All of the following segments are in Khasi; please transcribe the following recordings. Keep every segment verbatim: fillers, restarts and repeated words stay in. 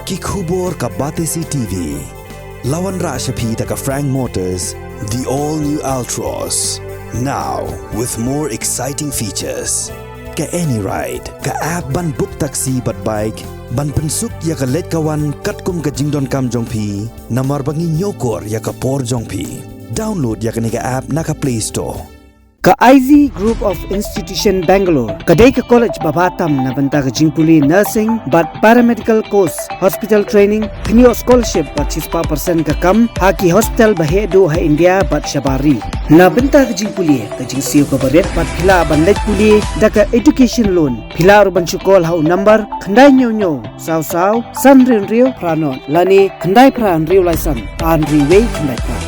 Ki khubor ka Batesi T V. La wanrah sha phi da ka Frank Motors, the all new Altroz. Now with more exciting features. Ka AnyRide, ka app ban book taxi bad bike, ban pynsuk ïa ka leit ka wan katkum ka jingdonkam jong phi, namar ba ngi ñiewkor ïa ka por jong phi. Download ïa kane ka app na ka Play Store. Ka I Z Group of Institution Bangalore ka dei ka college ba bha tam na bynta ka jingpule nursing bad paramedical course, hospital training, kynnoh scholarship bad shispah percent ka kam ha ki hospital ba heh duh ha India bad shabar ri. Na bynta ka jingpule, ka jingsiew kaba rit bad phi lah ban leit pule da ka education loan. Phi lah ruh ban shu call ha u number khyndai hynñiew hynñiew saw saw san hynriew hynriew phra nod lane khyndai phra hynriew lai san ar hynriew wei khyndai phra.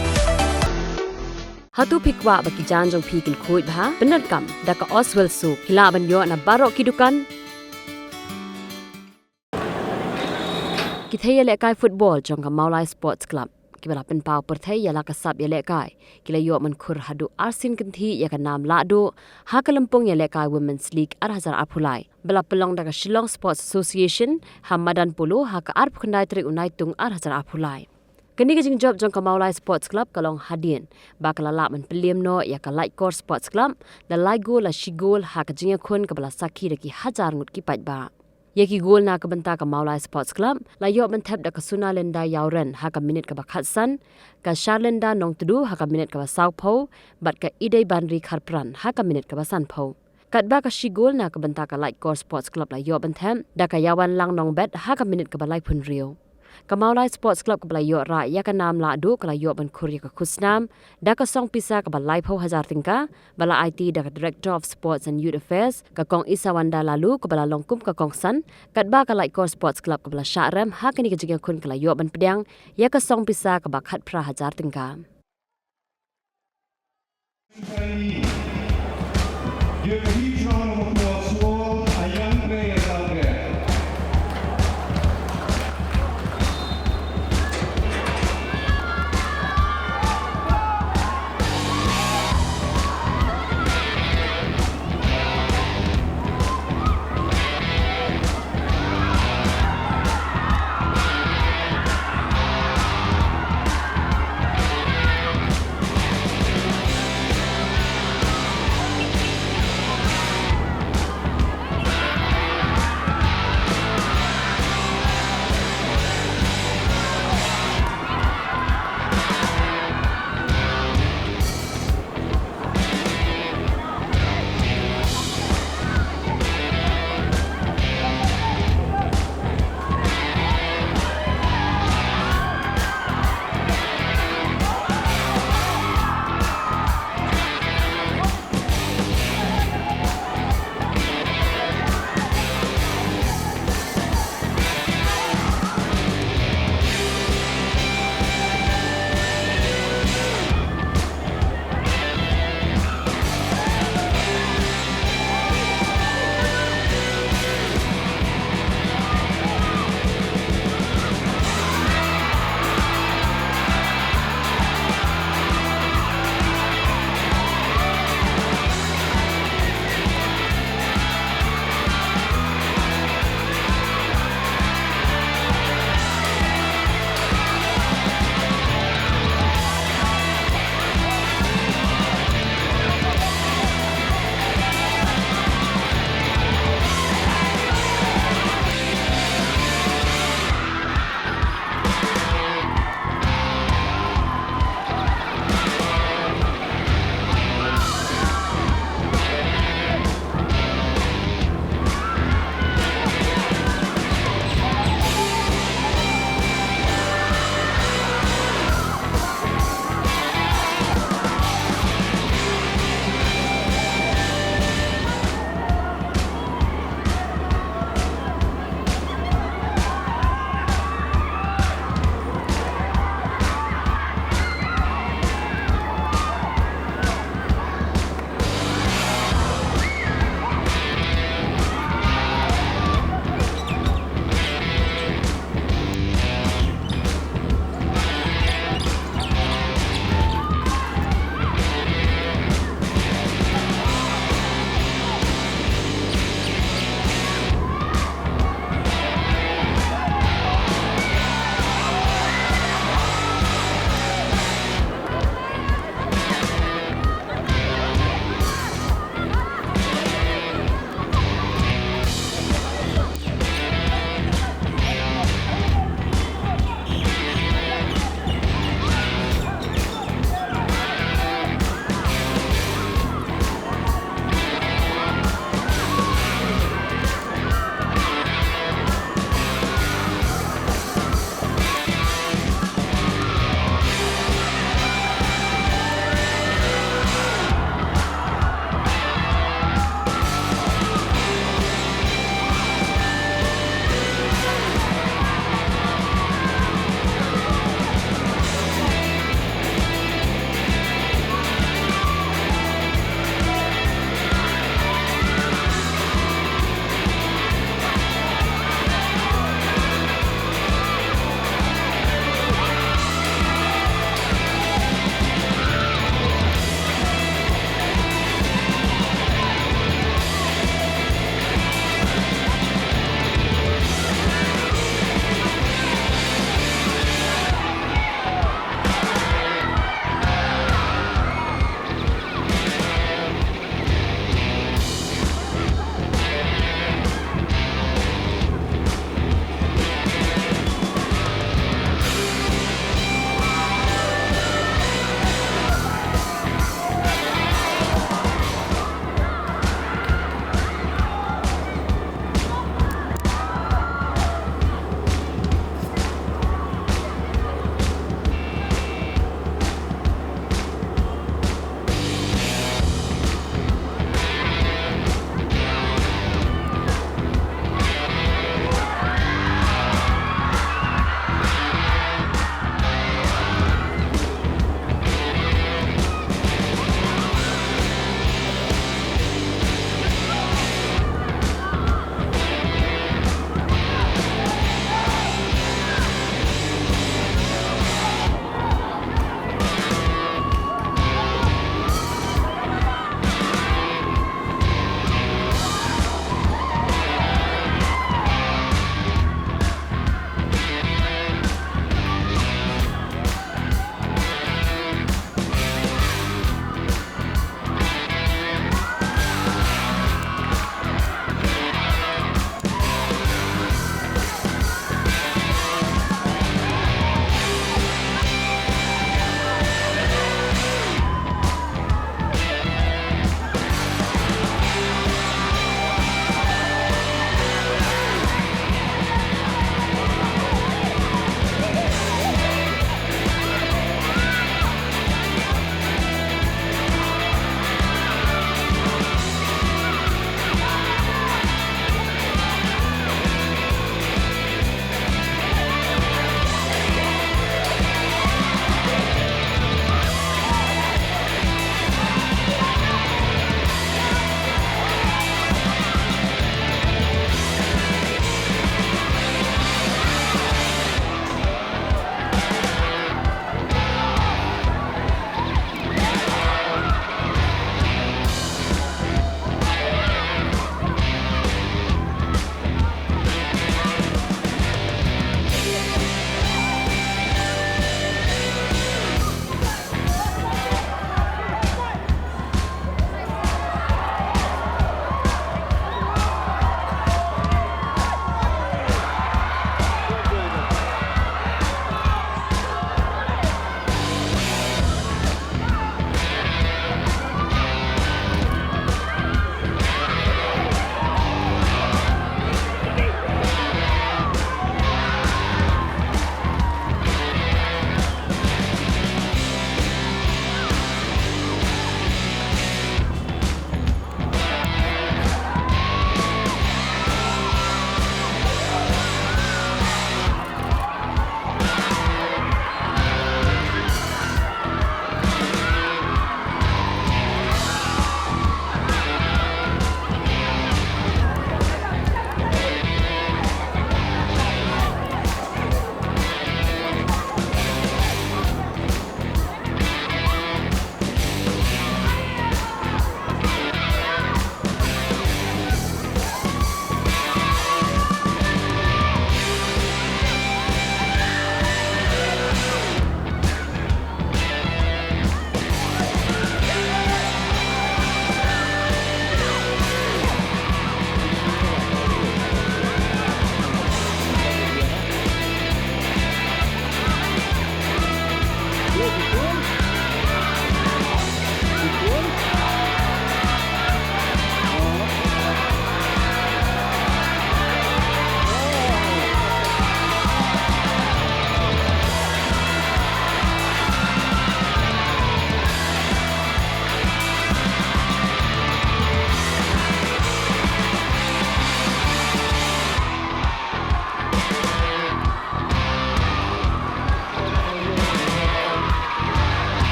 Hato phi kwah ba ki jaiñ jong phi kin khuid bha? Pyndonkam da ka Oswell Soap. Phi lah ban ïoh na baroh ki dukan. Ki thei ïalehkai football jong ka Mawlai Sports Club kiba la pynpaw pyrthei ïa la ka sap ïalehkai ki la ïoh ban khur haduh arsien kynthih ïa ka nam lahduh ha ka lympung ïalehkai Women's League ar hajar arphew lai ba la pynlong da ka Shillong Sports Association ha madan polo ha ka arphew khyndai tarik u Naitung ar hajar arphew lai. Kane ka jingjop jong ka Mawlai Sports Club ka long hadien ba ka la lah ban pynlem noh ïa ka Laitkor Sports Club da lai gol la shi gol ha ka jingïakhun kaba la sakhi da ki hajar ngut ki paidbah. Ïa ki gol na ka bynta ka Mawlai Sports Club la ïoh ban thep da ka Sunalinda Ïawren ha ka minit kaba khatsan, ka Sharlinda Nongtdu ha ka minit kaba sawphew bad ka Ideibanri Kharpran ha ka minit kaba sanphew. Katba ka shi gol na ka bynta ka Laitkor Sports Club la ïoh ban thep da ka Ïawanlang Nongbet ha ka minit kaba laiphew hynriew. Ka Mawlai Sports Club kaba la ïoh rah ïa ka nam lahduh ka la ïoh ban khur ïa ka khusnam da ka song pisa kaba laiphew hajar tyngka ba la aiti da ka Director of Sports and Youth Affairs, ka Kong Isawanda Laloo, kaba la long kum ka kongsan, katba ka Laitkor Sports Club kaba la shah rem ha kane ka jingïakhun ka la ïoh ban pdiang ïa ka song pisa kaba khatphra hajar tyngka.